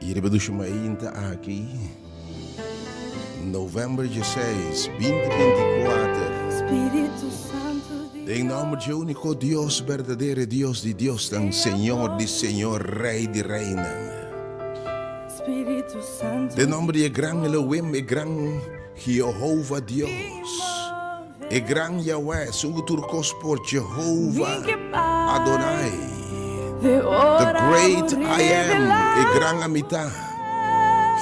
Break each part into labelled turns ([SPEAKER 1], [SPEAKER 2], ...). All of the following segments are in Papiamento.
[SPEAKER 1] Y riba dushi mainta aki, november 16, 2024.
[SPEAKER 2] Spiritu Santu di
[SPEAKER 1] Den nomber dje único Dios berdadero, Dios di Diosnan, Señor di Señor, Rey di Reynan.
[SPEAKER 2] Spiritu Santu
[SPEAKER 1] Den nomber di e gran Elohim, e gran Jehovah Dios, e gran Yahweh, esun ku tur kos por, Jehovah Adonai, the great I am, e gran Amitá,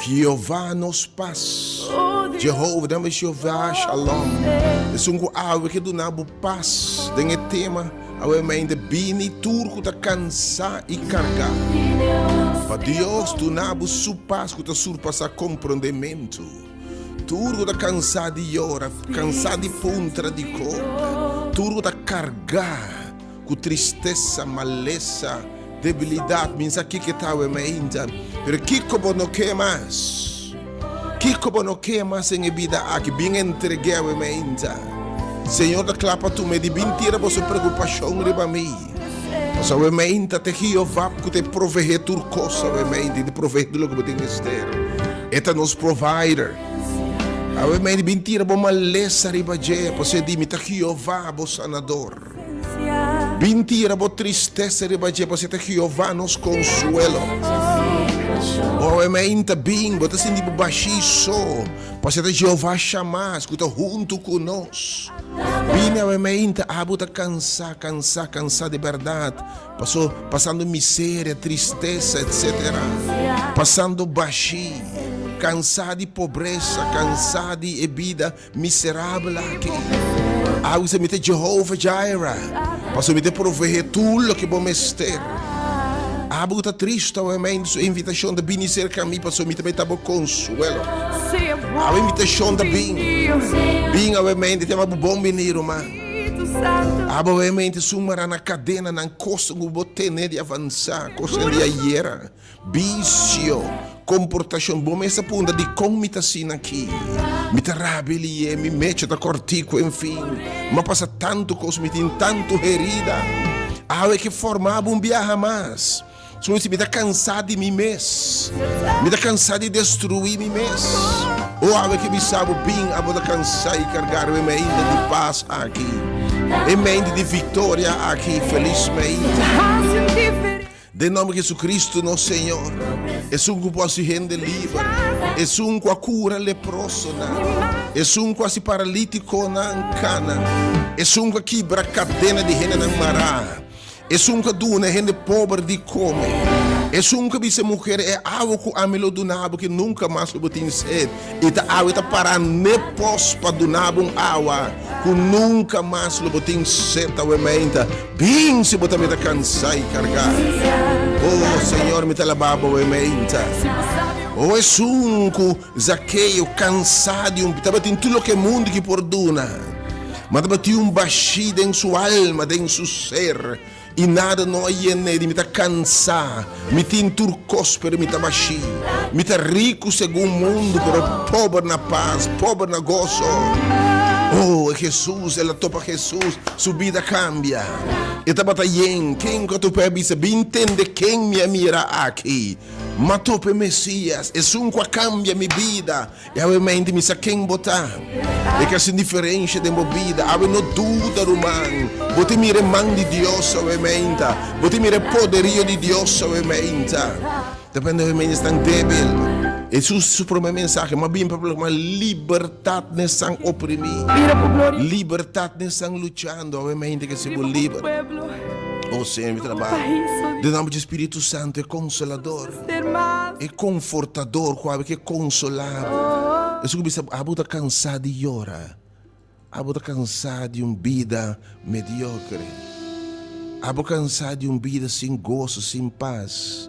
[SPEAKER 1] Jehová nos pas, Jehovah, den nomber di Jehová Shalom, esun ku awe ke duna bo pas den e tema awe mainta, bini tur ku ta kansá i kargá, pa Dios duna bo su pas ku ta surpasá komprondementu. Tur ku ta kansá di yora, kansá di puntra di kor, tur ku ta kargá ku tristesa, malesa, debilidat, mi sa kiko ta awe mainta, pero kiko bo no ke mas? Kiko bo no ke mas den e bida aki? Bin entreg'é awe mainta. Señor ta kla pa tuma e di bin tira boso preokupashon riba mi. Pasobra awe mainta ta Jehová ku ta proveé tur kos awe mainta, i ta proveé tur loke bo tin mester. E ta nos provider. Awe mainta bin tira bo malesa riba dje, pasobra e di, Mi ta Jehová, bo sanador. Bin tira bo tristesa riba dje, pasobra e ta Jehová, nos konsuelo. Bo awe mainta bin, bo ta sinti bo bashí so, pasobra e ta Jehová Shammah ku ta huntu ku nos. Bini awe mainta, abo ta kansá, kansá, kansá di bèrdat, paso pasando miseria, tristesa, etsetera, pasando bashí, kansá di pobresa, kansá di e bida miserabel aki. Abo bisa, Mi ta Jehovah Jireh, paso mi ta proveé tur loke bo mester. Abo ku ta tristu awe mainta, su invitashon ta bini serka mi, paso mi ta bai ta bo konsuelo. Awe invitashon ta bin. Bin awe mente, te bo bon bini, ruman. Awe mente sumara na kadena nan kos ku bo tene di avansa, kos di ayera, bisio, komportashon. Bo mes ta puntra dikon mi ta asina aki? Mi ta rabia liye, mi mecha ta kòrtiku, enfin. Mi a pasa tantu kos, mi tin tantu herida. Awe ke forma bo un biaha mas. Su si mi ta cansá di mi mes. Mi ta cansá di destruí mi mes. O awe ke bisa bo bin, abo ta cansá i cargá riba mi ainda di pas aki. E mente di victoria aki, felis mente. Den nomber di Jesucristo nos Señor, esun ku por hasi hende liber, esun ku a kura leprosonan, esun ku hasi paralítikonan kana, esun ku a kibra kadena di hendenan mará, esun ku a duna hende pober di kome, esun ku a bisa e muher, E awa ku ami lo duna bo ke nunka mas lo bo tin sed, i ta awe ta pará n'e pos pa duna bo un awa ku nunka mas lo bo tin sed. Awe meinta, bin si bo tambe ta kansá i kargá. O Señor, mi ta alabá bo awe meinta. O esun ku Zakeo kansá di un tabatin tur loke e mundu ki por duna, ma tabatin un bashí den su alma, den su ser. I nada no a yen'é di mi ta kansá. Mi tin tur kos, pero mi ta bashí. Mi ta riku segun mundu, pero pober na pas, pober na goso. Oh, e Hesus, el a topa Hesus, su bida kambia. E tabata yen. Ken ku a top'é a bisa, Bin tende ken mi a mira aki. M'a topa e Mesias, esun ku a kambia mi bida. I awe mente mi sa ken bo ta. E ke hasi un diferensha den bo bida. Awe no duda, ruman. Bo tin mira e man di Dios awe meinta. Bo tin mira e poderio di Dios awe meinta. Depende awe mente esnan debil. Hesus su prome mensahe, M'a bin pa proclama libertat n'esnan oprimi, libertat n'esnan luchando. Awe mente ke si bo liber. Oh Señor, mi ta alaba Bo den nomber di Spiritu Santo, e Consolador. E konfortador ku abo ke konsolá bo. Esun ku bisa bo, abo ta kansá di yora. Abo ta kansá di un bida mediokre. Abo kansá di un bida sin goso, sin pas.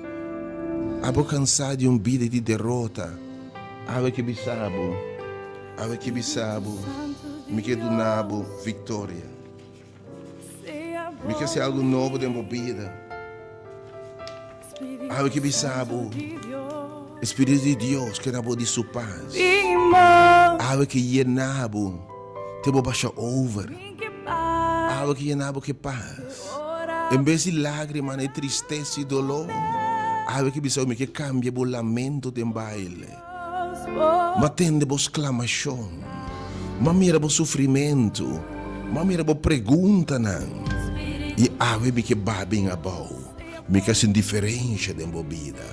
[SPEAKER 1] Abo kansá di un bida di derota. Abo ke bisa bo, abo ke bisa bo, mi ke duna bo viktoria. Mi ke hasi algu nobo den bo bida. Awe ke bisa bo, e Spiritu di Dios ke na bo di su pas. Awe ke yena bo te bo basha over. Awe ke yena bo ke pas. En bes di lagrimanan i tristesa i doló, awe ke bisa bo mi ke kambia bo lamento den baile. M'a tende bo sklamashon. M'a mira bo sufrimentu. M'a mira bo preguntanan. I awe mi ke baha bin abou. Mi ke hasi un diferensha den bo bida.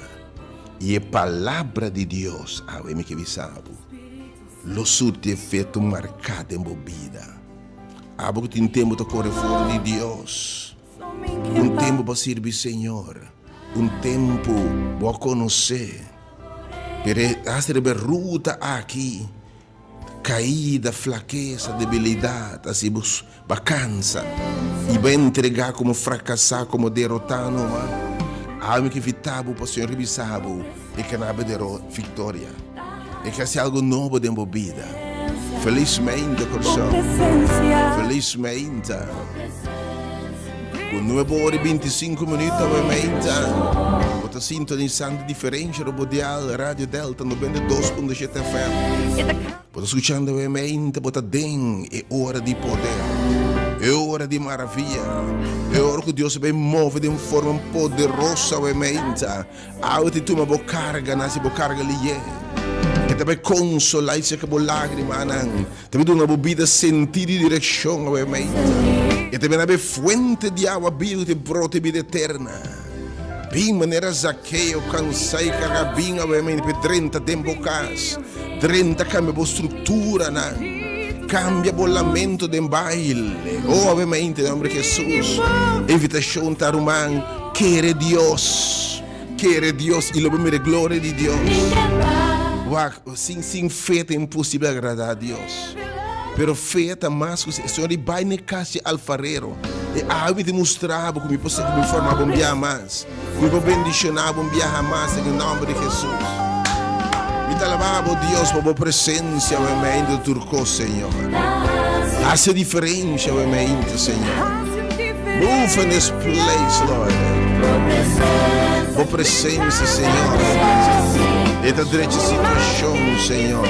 [SPEAKER 1] I e Palabra di Dios awe mi ke bisa bo, lo surti efekto marká den bo bida. Abo ku tin tempu ta kore for di Dios, un tempu bo a sirbi Señor, un tempu bo a konosé, pero e hasta riba e ruta aki, Kaida, flakesa, debilidat, hasi bo ba kansa i ba entregá komo frakasá, komo derotá numa. Awe mi ke invitá bo pa Señor ribisá bo e kanabe de viktoria. E ke hasi algu nobo den bo bida. Felismente, Kòrsou. Felismente. Ku nuebe ora i bintisinku minüt awe meinta, bo ta sintonisando Diferensha Robo Dial, Radio Delta 92.7 FM. Bo ta skuchando awe meinta, bo ta den e ora di poder, e ora di maravia, e ora ku Dios a bai move den forma poderoso awe meinta. Awe ti tuma bo karga, na hasi bo karga liyé. E ta bai konsolá i seka bo lágrimanan. Ta bai duna bo bida sentido i direkshon awe mainta. E ta bira be fuente di awa bibu ku ta brota e bida eterna. Bin manera Zakeo kansá i kargá bin awe mainta pa e drenta den bo kas. Drenta kambia bo strukturanan. Kambia bo lamento den baile. Oh awe mainta den nomber di Hesus. Invitashon ta ruman. Kere Dios, kere Dios i lo bo mira e gloria di Dios. Wak, sin, sin fe ta imposibel agradá Dios. Pero fe ta mas ku Señor di bai na e kas di alfarero. E awe mi ta mustra bo ku mi por sa ku mi forma bo un biaha mas, ku mi por bendishoná bo un biaha mas den e nòmber di Hesus. Mi ta alabá bo, Dios, pa bo presensia awe meinta tur kos, Señor. Hasi e diferensha awe meinta, Señor. Move in this place, Lord. Bo presencia, Señor. E ta drecha situacion, Señor.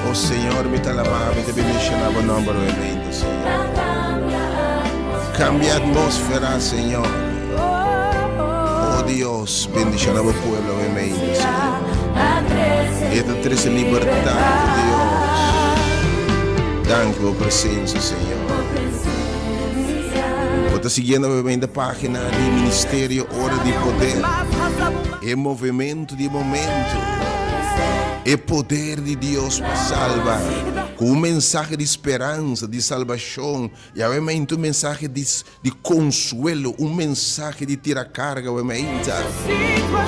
[SPEAKER 1] Oh, Señor, mi ta alabá, mi ta bendicioná bo nomber hoy mente, Señor. Cambia atmósfera, Señor. Oh, Dios, bendiciona bo pueblo hoy mente, Señor. E ta trece libertad, Dios. Danki bo presencia, Señor. Bo ta siguiendo obviamente página di Ministerio Ora di Poder. E movimento di momento. E poder di Dios pa salba. Ku un mensahe di speransa, di salbashon. I obviamente un mensahe di di konsuelo, un mensahe di tira karga obviamente.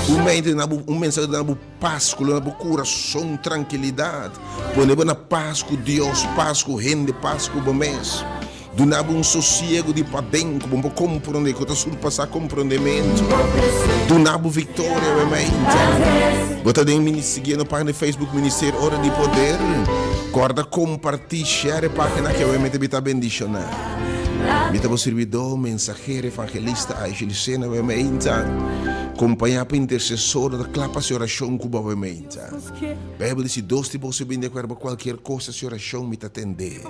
[SPEAKER 1] Un un mensahe di duna bo pas, ku lo duna bo kurason trankilidat. Pone bo na pas ku Dios, pas ku hende, pas ku bo mes. Duna bo un sosiego di paden ku bo no por komprondé, ku ta surpasá komprondementu. Duna bo viktoria, awe mainta. Bo ta den mini siguiendo página di Facebook Ministerio Ora di Poder? Kòrda kompartí, share e página aki awe mainta mi ta bendishoná. Mi ta bo sirbidó, mensahero, evangelista Aisha Lucena awe mainta. Kompañá pa intersesor no ta kla pa hasi orashon ku bo awe mainta. Beibel di si dos di boso bini di akuerdo pa kualkier kos hasi orashon mi ta tendé.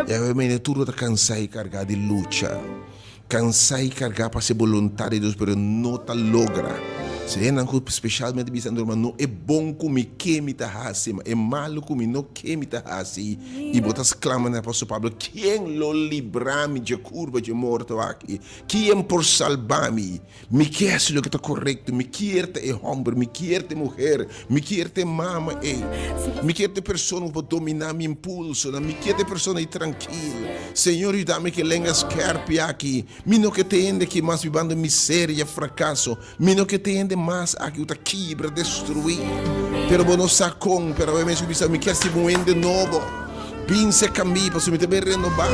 [SPEAKER 1] Yahweh mende tur lo ta kansá i kargá di lucha, kansá i kargá pa hasi boluntat di Dios, pero no ta logra. Si hendenan ku speshalmente bisa nan ruman, no e bon ku mi ke mi ta hasi, ma e malu ku mi no ke mi ta hasi, i bo ta sklama na apòstel Pablo, Ken lo libra mi dje kurba dje morto aki? Kien por salba mi? Mi ke hasi loke ta korekto, mi kier ta e hòmber, mi kier ta e muher, mi kier ta e mama ei, mi kier ta e persona ku por dominá mi impulsonan, mi kier ta e persona ei trankil. Señor, yuda mi ku e lenga skèrpi aki. Mi no ke tende aki mas bibando miseria, frakaso. Mi no ke tende mas aki ku ta kibra, destruí. Pero bo no sa kon, pero awe mes ku bisa mi kier siba un hende nobo. Bin serka mi, pasobra mi ta bay renobá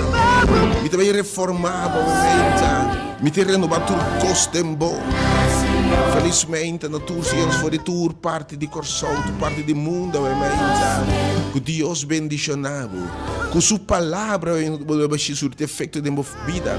[SPEAKER 1] bo. Mi ta bay reformá bo, meinta. Mi ta renobá tur kos den bo. Felis meinta na tur siños for di tur parti di Kòrsou, tur parti di mundu awe meinta. Ku Dios bendishoná bo. Ku su palabra bo lo bay surti efekto den bo bida.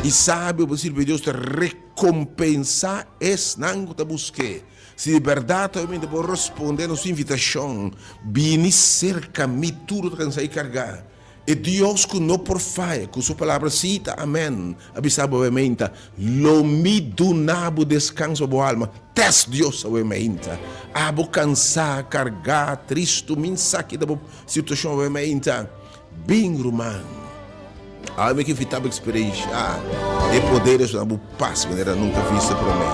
[SPEAKER 1] I sabi bo sirbi Dios ta rekompensá esnan ku ta busk'é. Si di bèrdat hopi mi ta por respondé na su invitashon, Bini serka mi tur ku ta kansá i kargá. E Dios ku no por faya, ku su palabra sí ta amèn, a bisa bo awe meinta, Lo mi duna bo deskanso pa bo alma. Tèst Dios awe meinta. Abo kansá, kargá, tristu, min sa ki ta bo situashon awe meinta. Bin ruman. Awe mi ke invitá bo eksperenshá e poder di Dios na bo pas manera nunka vista promé.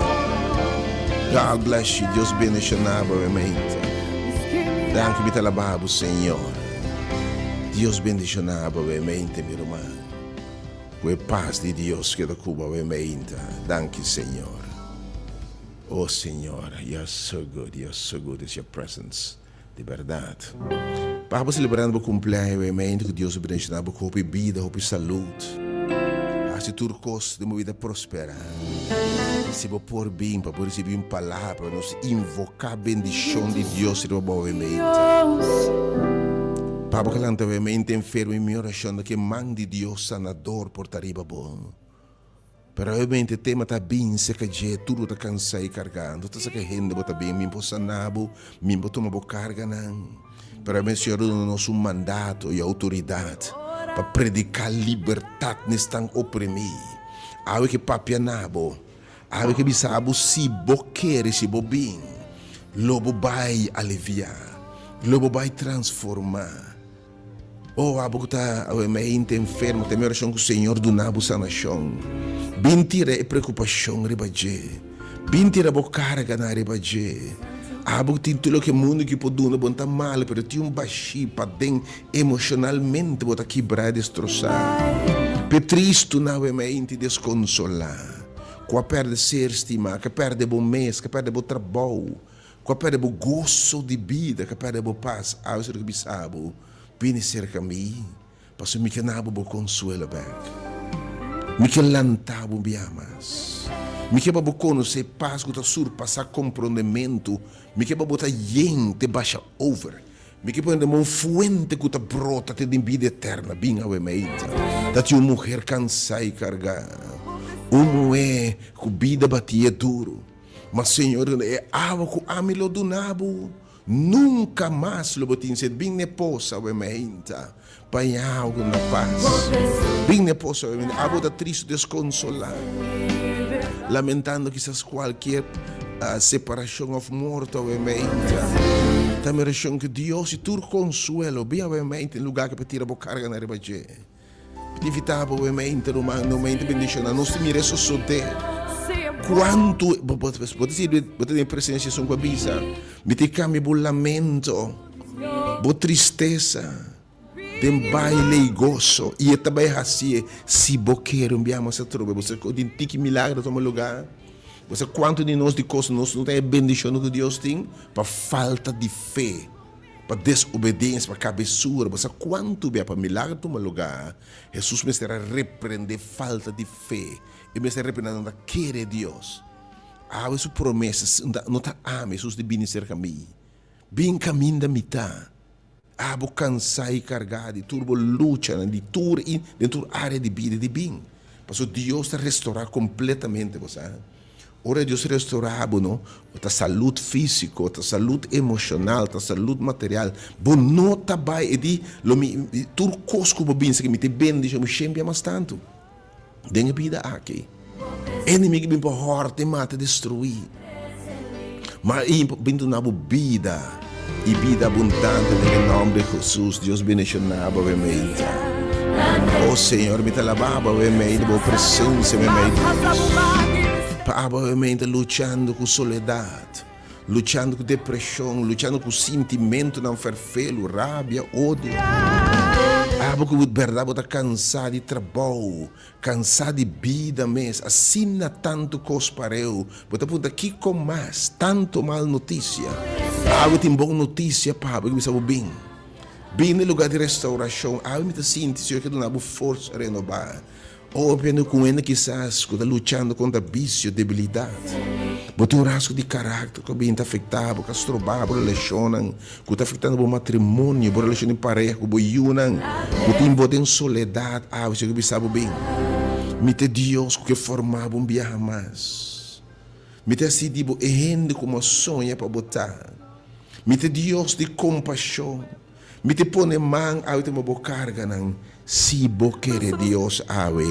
[SPEAKER 1] God bless you. Dios bendishoná bo awe meinta. Danki mi ta alabá bo Señor. Dios bendishoná bo awe meinta mi ruman. Ku e pas di Dios keda ku bo awe meinta. Danki Señor. Oh Señor, you are so good, you are so good is your presence. Di bèrdat. Pa bo selebrando bo kumpleaño e mente ku Dios a bendishoná bo ku hopi bida, hopi salud. Hasi tur kos den bo bida prosperá. I si bo por bin pa bo risibí un palabra, nos invoká bendishon di Dios riba bo awe mente. Pa bo ke lanta awe mente enfermo i mi orashon ta ku e man di Dios sanador por ta riba bo. Pero obviamente tema ta bin serka dje, tur bo ta kansa i karga. Anto ta saka hende bo ta bin, mi por sana bo, mi por tuma bo karganan. Pero obviamente Señor a duna nos un mandato i outoridat pa prediká libertat na esnan oprimí. Awe ke papia na bo, awe ke bisa bo si bo kere, si bo bin, lo bo bai aliviá, lo bo bai transformá. Oh, abo ku ta awe mente enfermo, tene orashon ku Señor duna bo sanashon. Bin tira e preokupashon riba dje. Bin tira bo karganan riba dje. Abo ku tin tur loke mundu ki por duna bo no ta malu, pero tin un bashí paden emoshonalmente bo ta kibrá i destrosá. P'e tristu na awe mente deskonsolá, ku a pèrdè ser stimá, ku a pèrdè bo mes, ku a pèrdè bo trabou. Ku a pèrdè bo goso di bida, ku a pèrdè bo pas, awe ser ku bisa bo, Bini serka mi, pasobra mi ke na bo bo konsuelo bèk. Mi ke lanta bo un bia mas. Mi ke pa bo konosé pas ku ta surpasá komprondementu. Mi ke pa bo ta yen te basha over. Mi ke pone den bo un fuente ku ta brota te den bida eterna. Bin awe meinta. Ta tin un muher kansá i kargá, un muhé ku bida batié duru. Ma Señor duna e awa ku ami lo duna bo, nunka mas lo bo tin sed. Bin n'e pos awe meinta, pa e awa ku na pas. Bin n'e pos awe meinta. Abo ta tristu, deskonsolá, lamentando kisas kualkier separashon òf morto awe meinta. Ta mi orashon ku Dios di tur konsuelo bin awe meinta den lugá ke pa tira bo karganan riba dje. Mi ta invitá bo e mente ruman, no mente bendishoná. Nos ta mira e sosodé. Kuantu bo bo ta sirbi, bo ta den presensia esun ku a bisa, Mi ta kambia bo lamento, bo tristesa den baile i goso. I e ta bai hasié si bo kere. Un biaha mas atrobe bo sa ku tin tiki milagro ta tuma lugá. Bo sa kuantu di nos di kos nos no ta e bendishonnan ku Dios tin pa falta di fe. Pa desobedensia, pa kabesura, bo sa kuantu bia pa milagro tuma lugá, Hesus mester a reprendé falta di fe, e mester a reprendé nan ta kere Dios. Awe su promesa no ta ami, Hesus di bini serka mi, bin kaminda mi ta. Abo kansá i kargá di tur bo luchanan di tur i den tur área di bida di bin, pasobra Dios ta restorá kompletamente bo sa. Ora Dios restorá bo, no, ta salud físiko, ta salud emoshonal, ta salud material. Bo no ta bai e di, lo mi, tur kos ku bo binse ku mi ta bendishon mi shempia mas tantu den e bida aki. Enemigu bin pa hòrta i mata i destruí. Ma e bin duna bo bida i bida abundante den e nòmber di Hesus. Dios bendishoná bo awe-meita. O Señor, mi ta alabá bo awe-meita, bo presensia awe-meita, Dios. Pa abo awe-meita luchando ku soledat, luchando ku depreshon, luchando ku sintimentunan ferfelu, rabia, odio. Abo ku bèrdat bo ta kansá di trabou, Cansá di bida mes, asina tantu cos pareu, bo ta puntra kico mas, tanto mal noticia. Awe tin bon noticia pa bo, e bisa bo bin. Bin na e lugar di restauracion, awe mi ta sinti Señor ke duna bo forsa renobá. Oh, pende cu hende kisas cu ta luchando contra vicio, debilidad. Bo tin un rasgo di caracter cu a bin ta afecta bo, cu a stroba bo relacionnan. Ku ta afektando bo matrimonio, bo relashon di pareha ku bo yunan, ku tin bo den soledat awe, si ku bisa bo bin, Mi ta e Dios ku ke forma bo un biaha mas. Mi ta hasi di bo e hende ku bo a soña pa bo ta. Mi ta e Dios di kompashon. Mi ta pone man awe tuma bo karganan. Si bo kere Dios awe,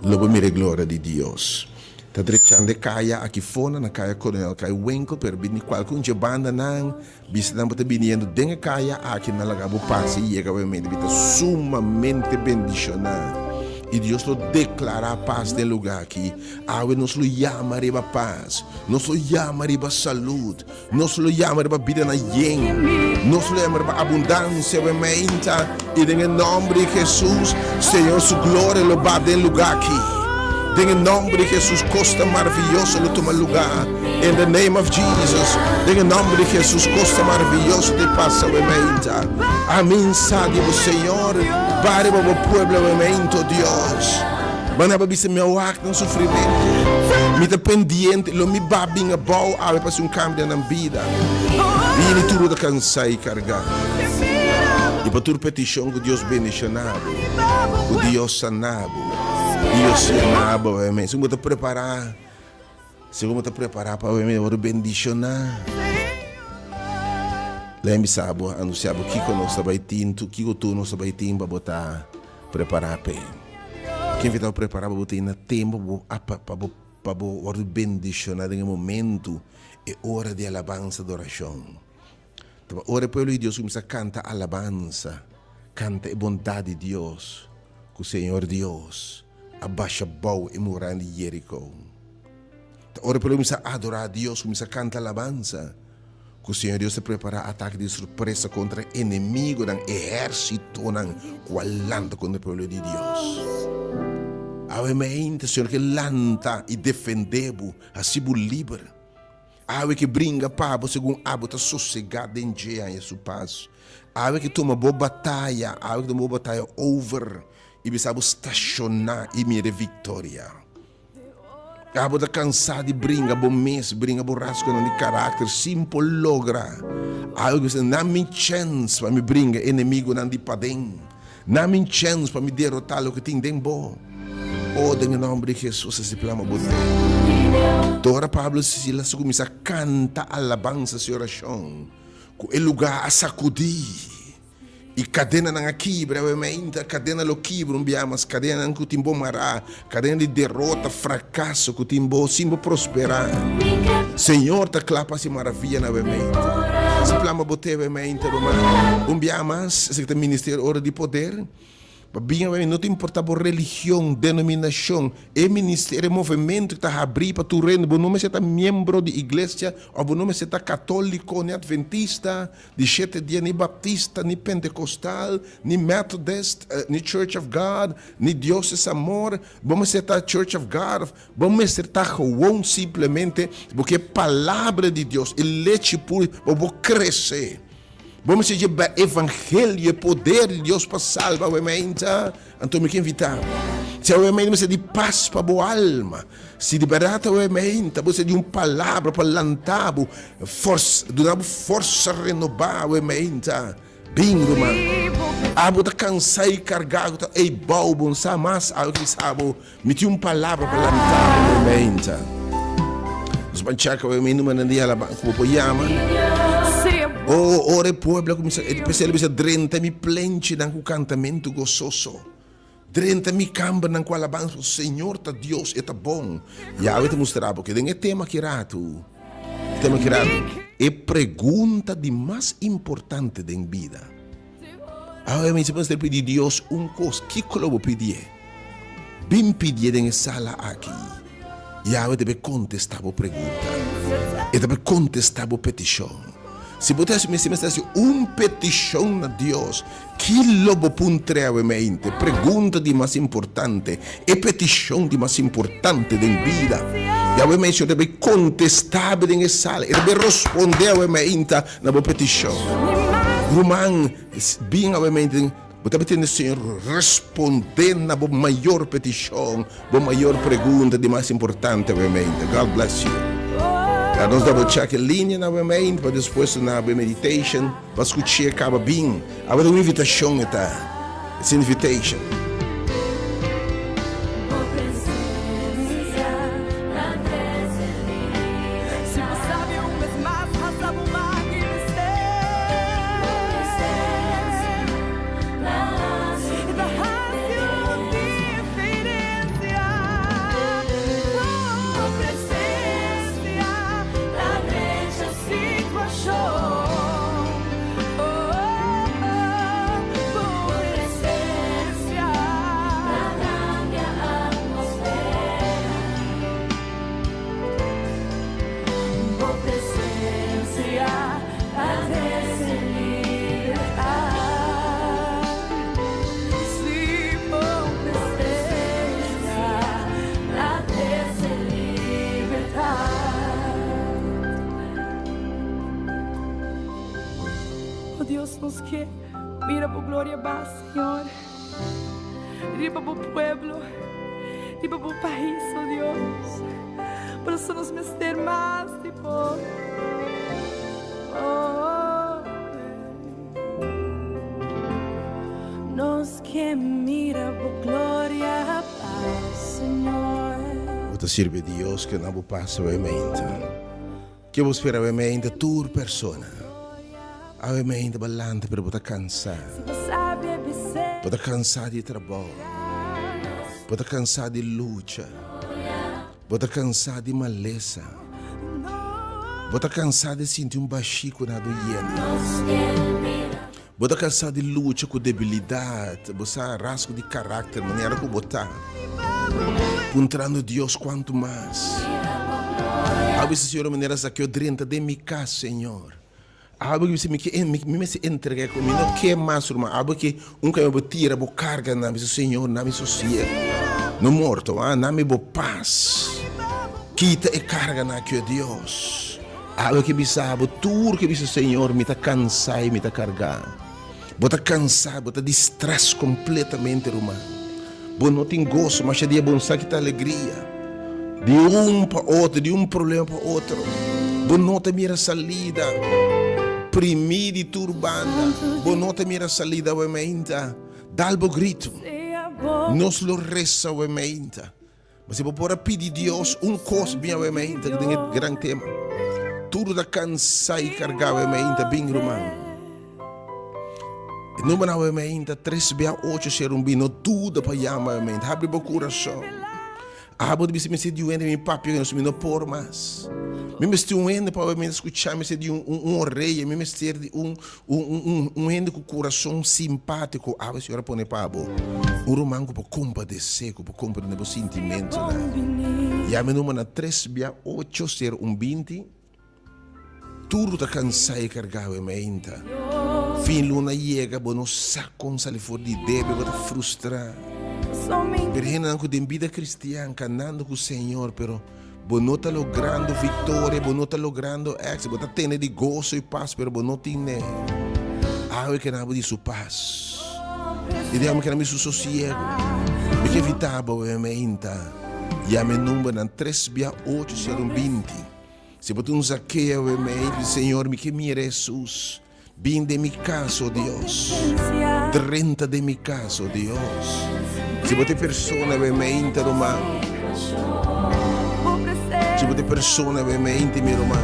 [SPEAKER 1] lo bo mira e gloria di Dios. Ta drechando e kaya aki fona na kaya Coronel Kai Winkel, pero bini kualke un dje bandanan. Bisa nan bo ta biniendo den e kaya aki nan laga bo pasa i yega obviamente mi ta sumamente bendishoná i Dios lo deklará pas den lugá aki. Awe nos lo yama riba pas, nos lo yama riba salud, nos lo yama riba bidanan yen, nos lo yama riba abundansia obviamente i den e nòmber di Hesus Señor su gloria lo ba den lugá aki. Den e nòmber di Hesus kosnan maravioso lo tuma lugá. In the name of Jesus, den e nomber di Jesus, cosa maravilloso te pasa we meinta. Amin sa di bo Señor, bari bo bo pueblo we meinto Dios. Bana ba bisa mi a wak nan sufrimento. Mi ta pendiente, lo mi ba bin abou awe pa haci un cambio den nan bida. Bini tur bo ta cansa y carga. Y pa tur peticion cu Dios bendiciona bo, cu Dios sana bo, Dios yena bo we meinta. Si bo ta prepara. Segun bo ta prepará pa weme wòrdu bendishoná, lei mi sa bo anunsiá bo kiko nos ta bai tin, kiko tur nos ta bai tin pa bo ta prepará p'e. Ken ku ta prepará pa bo ta na tempu pa bo pa bo pa bo wòrdu bendishoná den e momentu, e ora di alabansa, adorashon. Ta pa ora e pueblo di Dios kuminsá kanta alabansa, kanta e bondat di Dios, ku Señor Dios a basha bou e muran di Jeriko. Ta ora e pueblo kuminsá adorá Dios, kuminsá kanta alabansa, ku Señor Dios ta prepará atake di sorpresa kontra enemigonan, ehérsitonan ku a lanta kontra e pueblo di Dios. Awe mainta Señor ke lanta i defendé bo, hasi bo liber. Awe ke bringa pa bo segun abo ta sosegá den dje haña su pas. Awe ke tuma bo bataya, awe ke tuma bo bataya over i bisa bo stashoná i mira e viktoria. Abo ta kansá di bringa bo mes, bringa bo rasgonan di karakter sin por logra. Awe ke bisa na mi chèns pa mi bringa enemigunan di paden. Na mi chèns pa mi derotá loke tin den bo. O, den e nòmber di Hesus, esi plama bo den. Ora Pablo i Silas a kuminsá kanta alabansa i orashon, ku e lugá a sakudí i kadenanan a kibra. Awe mainta kadena lo kibra un bia mas, kadenanan ku tin bo mará, kadena di derota, frakaso ku tin bo sin bo prosperá. Señor ta kla pa hasi maravianan awe mainta. Si plama bo te awe mainta, ruman, un bia mas, esaki ta Ministerio Ora di Poder. Pa bin awe no ta importa bo religion, denominacion, e ministerio, e movemento ta habri pa tur hende. Bo no mester ta miembro di iglesia of bo no mester ta catolico ni adventista di shete dia, ni baptista, ni pentecostal, ni methodist, ni church of God, ni Dios es amor. Bo mester ta church of God of bo mester ta gewoon simplemente bo ke palabra di Dios, e lechi puro, bo por crece. Bo mester dje evangelio, e poder di Dios pa salba awe meinta. Anto mi ke invita bo. Si awe meinta mester di pas pa bo alma, si di bèrdat awe meinta bo mester di un palabra pa lanta bo, fors, duna bo forsa renobá awe meinta, bin ruman. Abo ta kansa i kargá ku ta ei bou bo, no sa mas awe ki bisa bo, mi tin un palabra pa lanta bo awe meinta. Nos ban chèk awe meinta numernan di alabansa ku bo por yama. O ora e pueblo a kuminsá, e p'esei el a bisa, Drenta mi plenchinan ku kantamentu gososo, drenta mi kambernan ku alabansa, pasobra Señor ta Dios, e ta bon. Yahweh ta mustra bo ke den e tema aki ratu, e tema aki ratu, e pregunta di mas importante den bida. Awe mi si bo mester pidi Dios un kos, kiko lo bo pidié? Bin pidié den e sala aki. Yahweh ta bay kontestá bo pregunta. E ta bay kontestá bo petishon. Si bo ta hasi mester mester hasi un petishon na Dios, ki lo bo puntr'é awe mente? Pregunta di mas importante, e petishon di mas importante den bida. Yahweh menshon ta bay kontestá bo den e sala. E ta bay rospondé awe meinta na bo petishon. Ruman, bin awe mente den. Bo ta pretende Señor respondé na bo mayor petishon, bo mayor pregunta di mas importante awemente. God bless you. Laga nos double check e lineanan awemente pa despues na bo e meditation pa skuch'é kaba bin. Awe ta un invitashon e ta. It's an invitation.
[SPEAKER 2] Oh Dios, nos ke mira bo gloria ba, Señor, riba bo pueblo, riba bo pais, oh Dios. Por eso nos mester mas di bo. Oh, Nos ke mira bo gloria ba, Señor.
[SPEAKER 1] Bo ta sirbi Dios ke na bo pasa awe mente. Ke bo spera awe mente tur persona. Awe mente bo lanta pero bo ta kansa. Bo ta kansa di trabou. Bo ta kansa di lucha. Bo ta kansa di malesa. Bo ta kansa di sinti un bashí ku na bo yena. Bo ta kansa di lucha ku debilidat, bo sa rasgo di karakter, manera ku bo ta. Puntrando Dios kuantu mas. Abo bisa Señor manera Zakeo drenta den mi kas, Señor. Abo ki bisa mi ke mi mester entrega ku mi no ke mas ruman. Abo ki un kami bo tira bo karga na mi bisa Señor na mi sosiego. No morto ah na mi bo pas. Kita e karga na aki o Dios. Abo ki bisa bo tur ke bisa Señor mi ta kansa i mi ta karga. Bo ta kansa bo ta di stress kompletamente ruman. Bo no tin goso masha dia bo no sa kita alegria. Di un pa otro, di un problema pa otro. Bo no ta mira salida. Primí di tur banda. Bo no ta mira salida awe meinta. Dal bo gritu. Nos lo resa awe meinta. Ma si bo por a pidi Dios un kos bin awe meinta den e gran tema. Tur ta kansa i kargá awe meinta, bin ruman. E number awe meinta tres bia ocho sero un bin, no duda pa yama awe meinta. Habri bo kurason. Abo ta bisa mi si diuente mi papia ku nos mi no por mas. Mi mester un hende pa mi skucha, mi mester di un un orea, mi mester di un un un un hende ku kurason simpátiko. Awe Señor a pone pa bo un ruman ku por kompadesé, ku por komprendé bo sintimentunan. Yama e number na tres bia ocho sero un binti. Tur ku ta kansá i kargá e meinta. Fin luna yega, bo no sa kon sali for di debe, bo ta frustrá. Pero hendenan ku den bida kristian kanando ku Señor, pero bo no ta logrando viktoria, bo no ta logrando éksito, bo ta tene di goso i pas, pero bo no tin ne. Awe keda bo di su pas. I di amo keda mi su sosiego. Mi ke evitá bo e meinta. Yama e numbernan tres bia ocho sero un binti. Si bo ta un Zakeo e mei di Señor mi ke mira Hesus bin den mi kas o Dios drenta den mi kas o Dios si bo ta e persona e mei ta ruman si bo ta e persona e mei ta mi ruman.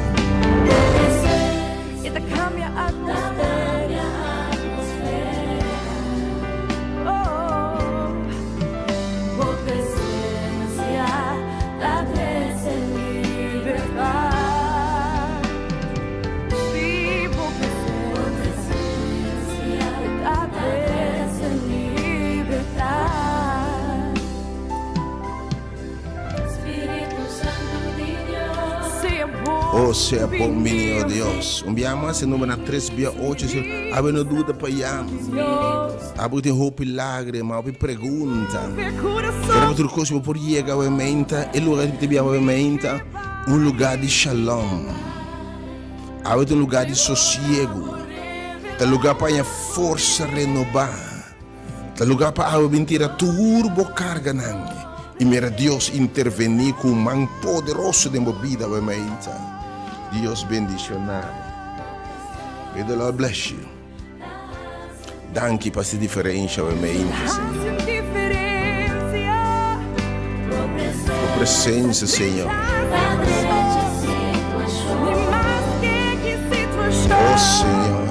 [SPEAKER 1] Oh, sea bon bini, oh Dios. Un bia mas, e number na tres bia ocho, Awe no duda pa yama. Abo tin hopi lágrima, hopi pregunta. Pero otro kos bo por yega awe meinta, e lugar ku ta biaha awe meinta, un lugar di shalom. Awe ta un lugar di sosiegu. Ta lugar pa haña forsa renobá. Ta lugar pa awe bin tira tur bo karganan i mira Dios intervení ku un man poderoso den bo bida awe meinta. Dios bendishoná bo. May the Lord bless you. Danki pa si diferensha we meinte, Señor. Bo presencia, Señor. Oh, Señor.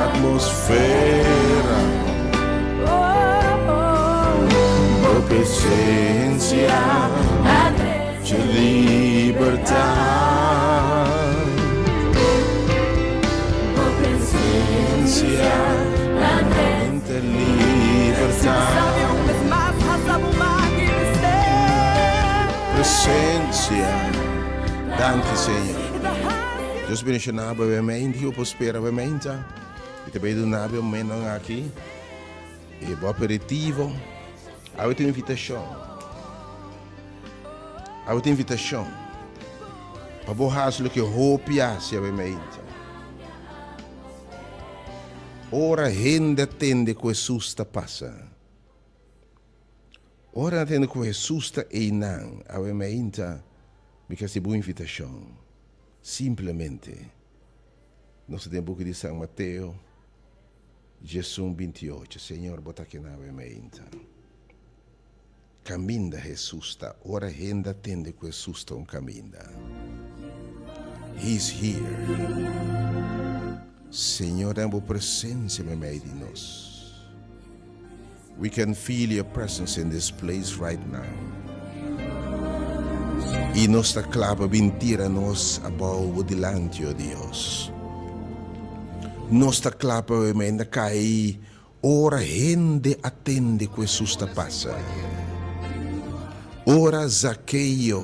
[SPEAKER 1] Atmosfera. Bo presencia. Dje libertat. Bo presencia ta libertat. Presencia. Danki Señor. Dios bendiciona bo e mente yo por spera bo mente. Y te bay duna bo momentonan aki. E bo aperitivo. Awe tin invitacion. Awe tin invitashon pa bo hasi loke hopi hasi awe meinta. Ora hende a tende ku Hesus ta pasa, ora nan a tende ku Hesus ta einan awe meinta, mi ke hasi bo invitashon. Simplemente, nos ta den buki di San Mateo diesun 28, Señor bo ta kina awe meinta. Kaminda Hesus ta. Ora hende a tende ku Hesus ta un kaminda. He's here. Señor den bo presencia meimei di nos. We can feel your presence in this place right now. I nos ta kla pa bin tira nos abou bo dilanti, o Dios. Nos ta kla pa meimei na kai Ora hende a tende ku Hesus ta pasa. Ora Zakeo,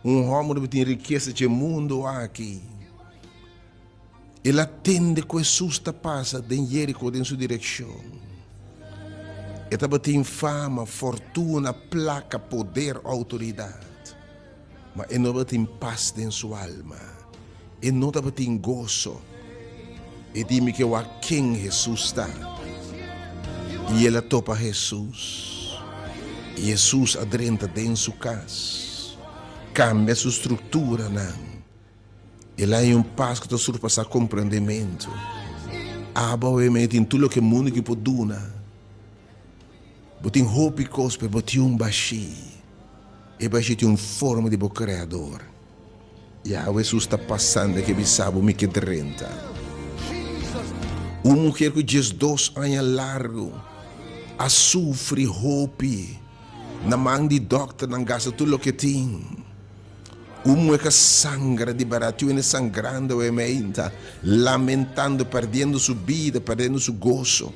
[SPEAKER 1] un hòmber ku tin rikesa dje mundu aki, el a tende ku Hesus ta pasa den Jeriko den su direkshon. E tabatin fama, fortuna, plaka, poder, outoridat, ma e no tabatin pas den su alma. E no tabatin goso. E di mi ke wak ken Hesus ta. I el a topa Hesus. I Hesus a drenta den su kas, kambia su strukturanan. El a haña un pas ku ta surpasá komprendementu. Abo awe mei tin tur loke mundu ki por duna. Bo tin hopi kos, pero bo tin un bashí. E bashí tin un forma di bo Kreador. Yahweh Hesus ta pasando ke bisa bo mi ke drenta. Un muher ku 12 aña largu a sufri hopi. Na man di dòkternan gasta tur loke tin. Un muhé ka sangra di bèrdat, tin wende sangrando awe meinta, lamentando, perdiendo su bida, perdiendo su goso,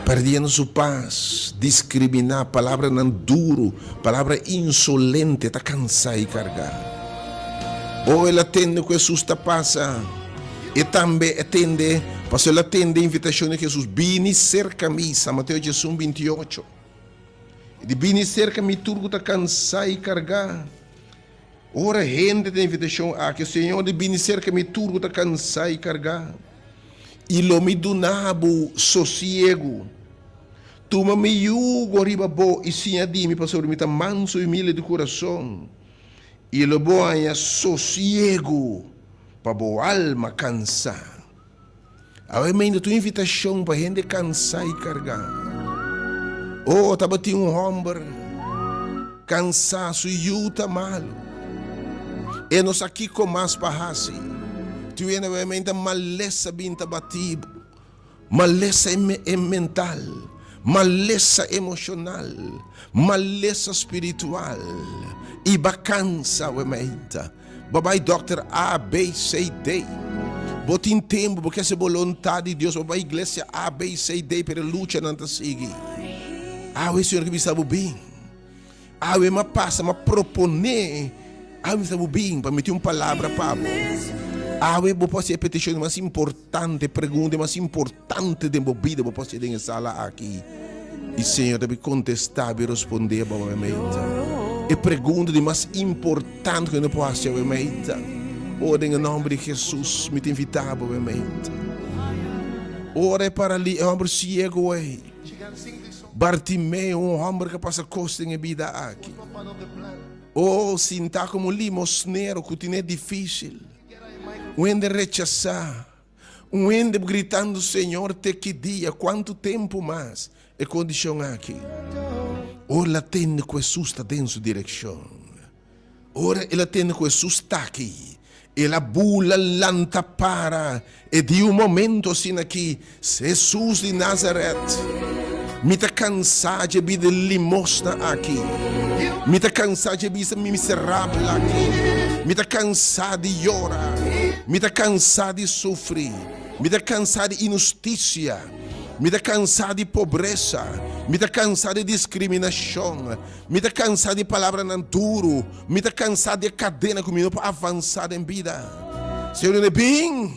[SPEAKER 1] perdiendo su pas, diskriminá, palabranan duru, palabra insolente, ta kansá i kargá. O el a tende ku Hesus ta pasa, e tambe a tende, pasobra el a tende e invitashon di Hesus, Bini serka mi, San Mateo diesun, 28. Di bini serka mi tur ku ta kansá i kargá. Ora hende ta invitashon aki, Señor di bini serka mi tur ku ta kansá i kargá, i lo mi duna bo sosiegu. Tuma mi yugo riba bo i siña di mi, pasobra mi ta mansu i humilde di kurason, i lo bo haña sosiegu pa bo alma kansá. Awe meinda ta un invitashon pa hende kansá i kargá. Oh, tabatin un hòmber kansá, su yu ta malu. E no sa kiko mas pa hasi. Tin hende awe meinda malesa bin ta bati bo, malesa mental, malesa emoshonal, malesa spiritual, i bo a kansa awe meinda. Bo bai dokter A, B, C, D. Bo tin tempu, bo ke hasi boluntat di Dios, bo bai iglesia A, B, C, D, pero e luchanan ta sigui. Awe Señor ke bisa bo bin. Awe m'a pasa, m'a proponé, awe mi bisa bo bin pa mi tin un palabra pa bo. Awe bo por hasi e petishon di mas importante, e pregunta di mas importante den bo bida, bo por hasi den e sala aki. I Señor ta bin kontestá bo i respondé bo awe meinta. E pregunta di mas importante ku hende por hasi awe meinta. Oh, den e nòmber di Hesus mi ta invitá bo awe meinta. Ora e paralí, e hòmber siegu ei, Bartimeo, un hòmber ku a pasa kos den e bida aki. Oh, sintá komo un limosnero ku tine difísil. Un hende rechasá. Un hende gritando, Señor, te ki dia, kuantu tempu mas e kondishon aki? Ora el a tende ku Hesus ta den su direkshon, ora el a tende ku Hesus ta aki, el a bula lanta para. E di un momento asina aki, Hesus di Nazaret, mi ta kansá dje bida di limosna aki. Mi ta kansá dje bida miserabel aki. Mi ta kansá di yora. Mi ta kansá di sufri. Mi ta kansá di inhustisia. Mi ta kansá di pobresa. Mi ta kansá di diskriminashon. Mi ta kansá di palabranan duru. Mi ta kansá di e kadena ku mi no por avansá den bida. Señor, bin!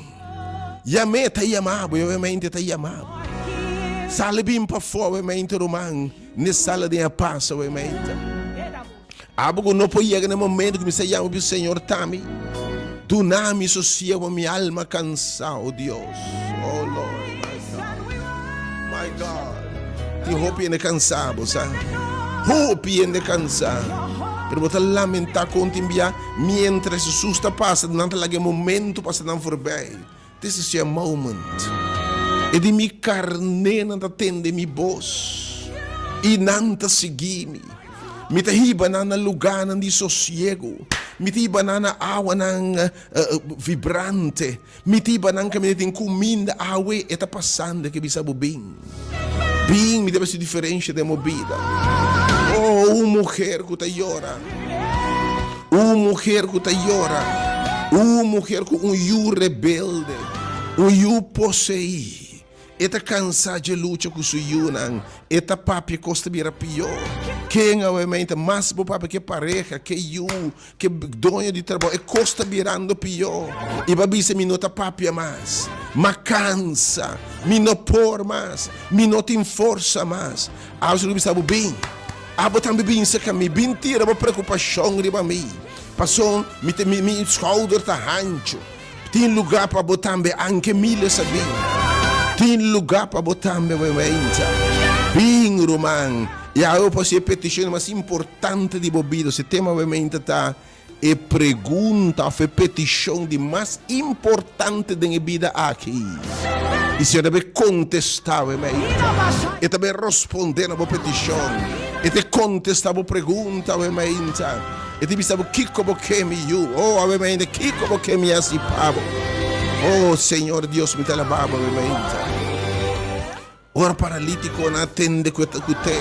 [SPEAKER 1] Yam'é ta yama bo, obviamente ta yama bo. Sali bin pafó, obviamente, ruman, n'e sala den a pasa, obviamente. Abo ku no por yega na e momento ku mi sa yama bo, Señor, ta mi. Duna mi sosiego, mi alma kansá, o Dios. Oh Lord, my God, my God. Tin hopi hende kansá, bo sa. Hopi hende kansá. Pero bo ta lamentá kon tin bia. Mientras Jesus ta pasa, nan ta laga e momento pasa nan voorbij. This is your moment. E di mi karnénan ta tende mi bos, i nan ta sigui mi. Mi ta hiba nan na lugánan di sosiegu. Mi ta hiba nan na awanan vibrante. Mi ta hiba nan kaminda tin kuminda. Awe e ta pasando, e ke bisa bo bin. Bin, mi ta hasi diferensha den bo bida. Oh, un muher ku ta yora. Un muher ku ta yora. Un muher ku un yu rebelde, un yu poseí. E ta kansá dje lucha ku su yunan. E ta papia kos ta bira pió. Ken awemente mas bo papia ke pareha, ke yu, Ke doño di trabou, e kos ta birando pió. I bo a bisa, Mi no ta papia mas. M'a kansa. Mi no por mas. Mi no tin forsa mas. Abo lo bisa bo, Bin. Abo tambe bin serka mi. Bin tira bo preokupashon riba mi. Pasobra mi ta, mi, mi skouder ta hanchu. Tin lugá pa bo tambe, anke miles a bin. Tin lugá pa bo tambe, weweintja. Bin, ruman. I awe por si e petishon mas importante di bo bida. Si tema weweintja ta e pregunta òf e petishon di mas importante den e bida aki. I Señor ta bay kontestá weweintja. E ta bay rospondé na bo petishon. E ta kontestá bo pregunta weweintja. E ta bisa bo, Kiko bo ke mi, yu? Oh, awe mainta, kiko bo ke mi hasi pa bo? Oh, Señor Dios, mi ta alabá bo awe mainta. Ora paralítikonan a tende ku e ta ku te.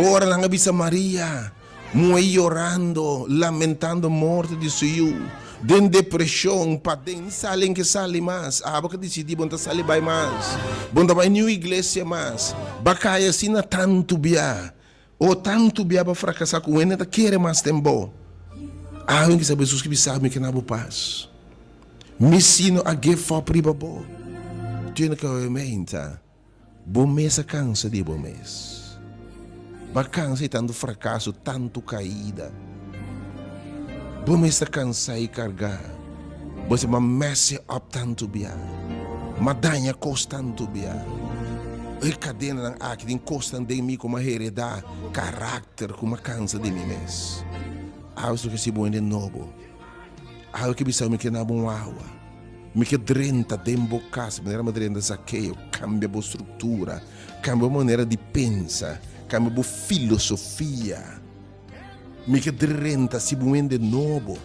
[SPEAKER 1] Ora nan a bisa Maria, muhé yorando, lamentando morto di su yu, den depreshon, paden, ni sali en ke sali mas, abo ke disidí bo no ta sali bai mas, bo no ta bai niun iglesia mas, ba kai asina tantu bia, o tantu bia ba frakasá ku hende ta kere mas den bo. Awe en ke sa Hesus ke bisa mi ke na bo pas. Mi si no a give up riba bo. Tene ke awe meinta. Bo mes a kansa di bo mes. Bo a kansa di tantu frakaso, tantu kaida. Bo mes ta kansa i kargá. Bo sa, M'a mess up tantu bia. M'a daña kos tantu bia. E kadenanan aki tin kosnan den mi ku m'a heredá, karakter ku m'a kansa di mi mes. Awe si lo ke si bo hende nobo. Awe ke bisa mi ke na bo un awa. Mi ke drenta den bo kas manera mi a drenta Zakeo, kambia bo struktura, kambia bo manera di pensa, kambia bo filosofia. Mi ke drenta si bo hende nobo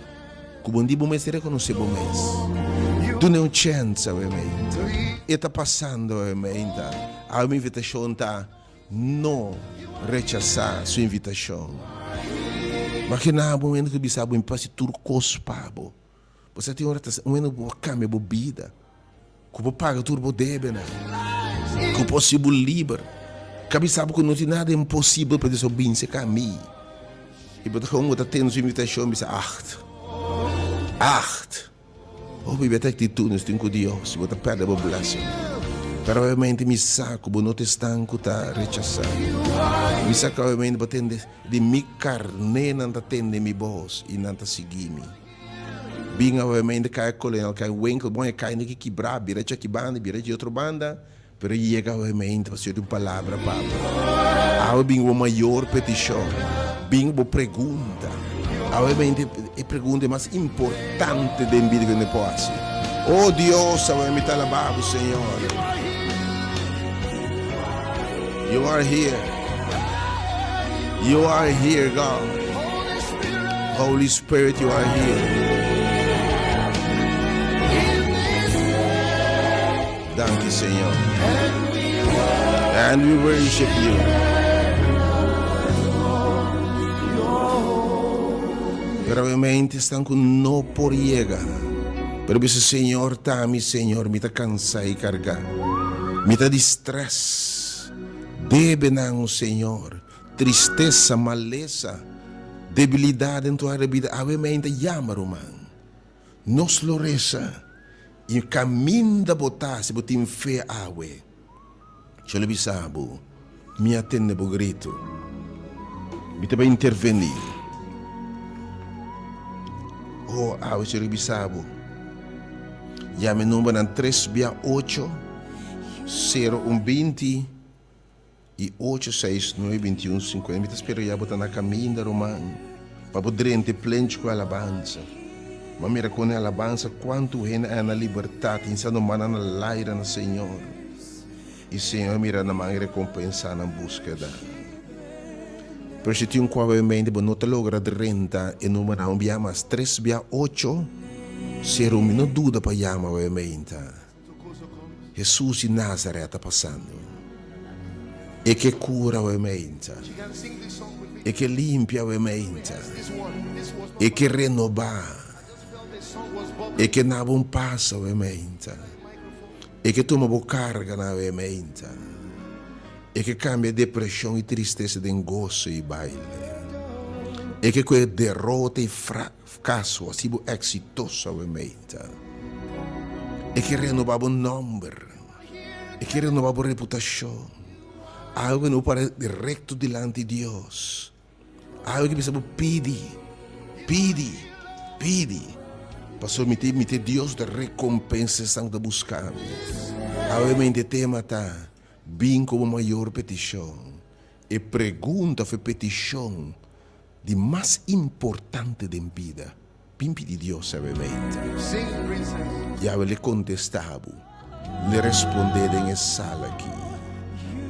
[SPEAKER 1] ku bo di bo mester rekonosé bo mes. Duna un chèns awe meinta. E ta pasando awe meinta. Awe mi invitashon ta no rechasá su invitashon. Maginá bo hende ku bisa bo mi por hasi tur kos pa bo. Bo sa tin ora ta un hende ku por kambia bo bida, ku por paga tur bo debenan, ku por hasi bo liber. Ka bisa bo ku no tin nada imposibel pa Dios por binse ka mi. I bo ta kon bo ta tende su invitashon bisa, Acht, acht. Hopi bia ta aktitut nos tin ku Dios i bo ta pèrdè bo blessing. Pero obviamente mi sa ku bo no ta esnan ku ta rechasá. Mi sa ku obviamente bo tende di mi karnénan ta tende mi bos i nan ta sigui mi. Bin obviamente kaya kolonel kaya winkel bon e kaya ki kibrá bira djaki banda bira dje otro banda pero yega obviamente pasobra tin un palabra pa bo awe bin bo mayor petishon bin bo pregunta obviamente e pregunta e mas importante den bida ku hende por hasi oh Dios awe mi ta alabá bo Señor you are here you are here God. Holy Spirit, you are here. Danki, Señor. And we worship you. Pero obviamente esnan ku no por yega. Pero bisa, Señor, ta mi, Señor, mi ta cansá i cargá. Mi ta di stress. Debe nan, Señor. Tristesa, malesa, debilidad den tur área bida awe mei ta yama ruman. Nos lo resa i kaminda bo ta si bo tin fe awe. Yo lo bisa bo, mi a tende bo gritu. Mi ta bai intervení. Oh, awe si lo bisa bo. Yama e numbernan tres bia ocho, sero un binti. I ocho, seis, nuebe, bintiun, sinkuenta. Mi ta spera ya bo ta na kaminda, ruman, pa bo drenta e plenchi ku alabansa. Bo a mira kon e alabansa kuantu hende a na libertat i sa no manda na laira na Señor. I Señor a mira na man i rekompensá nan búskeda. Pero si tin un kua obviamente bo no ta logra drenta e numbernan un bia mas, tres bia ocho, sero mi no duda pa yama obviamente. Hesus di Nazaret ta pasando. E ke kura awe meinta. E ke limpia awe meinta. E ke renobá. E ke naba un pas awe meinta. E ke tuma bo karganan awe meinta. E ke kambia depreshon i tristesa den goso i baile. E ke kohe derota i frakaso hasi bo eksitoso awe meinta. E ke renobá bo nòmber. E ke renobá bo reputashon. Awe no para rekto dilanti Dios. Awe ke bisa bo pidi, pidi, pidi. Pasobra mi ta mi ta Dios ta rekompensa esnan ku ta buska mi. Awe mente tema ta, bin ku bo mayor petishon. E pregunta òf e petishon di mas importante den bida. Bin pidi Dios sabiamente. Yahweh le kontestá bo, le respondé den e sala akí.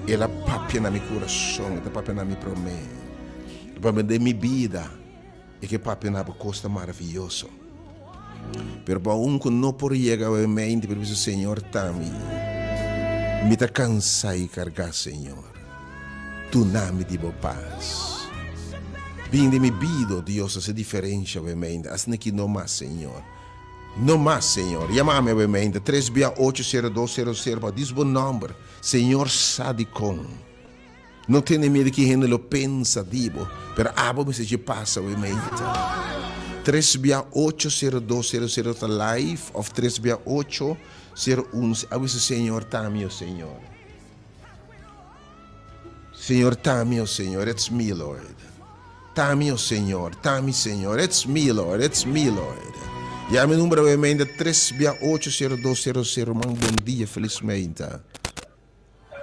[SPEAKER 1] El a papia na mi kurason, e ta papia na mi promé. El papia den mi bida, e ke papia na bo kos ta maravioso. Pero pa un ku no por yega awe mente, pero bisa, Señor, ta mi. Mi ta kansá i kargá, Señor. Duna mi di bo pas. Bin den mi bida, o Dios, hasi diferensha awe meinta. Asina ki no mas, Señor. No mas, Señor. Yama mi awe meinta, tres bia ocho sero dos sero sero pa dis bo nòmber. Señor sa dikon. No tene miedu ki hende lo pensa di bo, pero abo mester dje pasa awe meinta. Tres bia ocho sero dos sero sero ta live òf tres bia ocho sero un. Awe si Señor ta mi, o Señor. Señor ta mi, o Señor, it's me, Lord. Ta mi, o Señor, ta mi, Señor, it's me, Lord, it's me, Lord. Ya mi numero awe meinta tres bia ocho sero dos sero sero man bon dia felis meinta.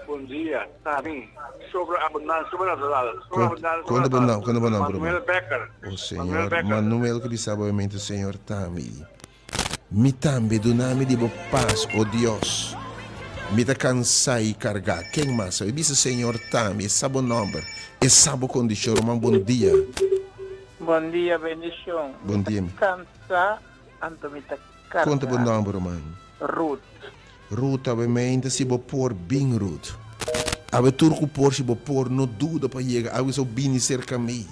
[SPEAKER 3] Bon dia, ta mi. Sobre abundante, sobrenatural, sobreabundante,
[SPEAKER 1] Konta bo nom, konta bo nom, ruman.
[SPEAKER 3] Manuel Becker.
[SPEAKER 1] O Señor, Manuel ke bisa bo awe meinta Señor ta mi. Mi tambe, duna mi di bo pas, o Dios. Mi ta kansá i kargá. Ken mas sabe? Bisa Señor tambe, e sa bo nòmber, e sa bo kondishon. Ruman, bon dia.
[SPEAKER 4] Bon dia, bendishon.
[SPEAKER 1] Bon dia.
[SPEAKER 4] Mi ta kansá, anto mi ta kargá.
[SPEAKER 1] Konta bo nòmber, ruman.
[SPEAKER 4] Ruth.
[SPEAKER 1] Ruth, awe meinta si bo por bin, Ruth. Awe tur ku por si bo por, no duda pa yega. Awe so bini serka mi.